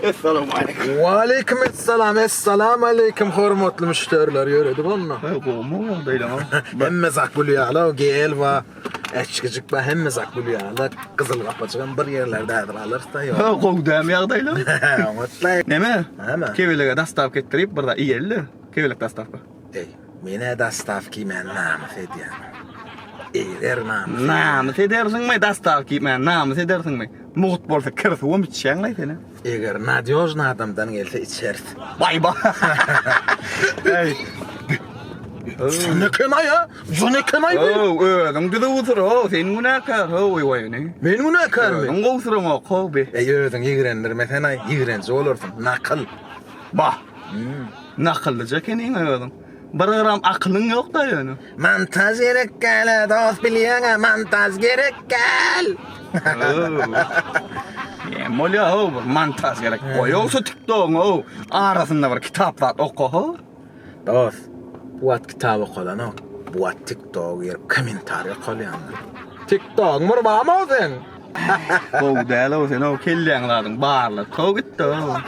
Essalamu aleýkum. Waleýkim essalam, essalam aleýkim hormatly müşderiler ýöredik onda. Hey, gowmy ýagdaýlaň? Hemme zat gülýärler, gel ba, äçgijik ba, hemme zat gülýärler. Gyzyl gapajygam bir ýerlerde häzir alyrys-da ýok. Ha, gowy dämi ýagdaýlar? Oňatlaý. Neme? Näme? Kebelege dastavka etdirip bir zat iýeli-de. Kebelek dastavka. Eý, men-ä dastavka iýmän namys edýän. Eger namys. Namys edersiňmi dastavka iýmän namys edersiňmi? Mugt bolsa kir suwam içýäň-laý sen-ä. Eger nadýožnyý adamdan gelse içeris. Baý-ba. Eý. Jyn eken-aý-a! Jyn eken-aý bu! How, özüň düzüwsir-how, sen günäkär, how, oýny. Men günäkärmi? Özüň gowsuryňok, how, bi. Eý, özüňi ýigrendirmesen-aý, ýigrenji bolarsyň. Nakyl. Bah! Nakyllyja ekeniň özüň. Bir gram akylyň ýok-da ýöne. Montaž gerek däl-ä, dost, bilýäň-ä, montaž gerek däl! Näme bolýa-how, bir montaž gerek. Goý-ow şu TikTok-yňy-ow. Arasynda bir kitap zat oka-how. Dost, bu wagt kitap okalanok. Bu wagt TikTok-a girip kommentariý okalýandyr. TikTok-yň bir barmy-ow seň? Gowy däl-ow sen-ow, kelläň zadyň barla. Tow gitdi-ow.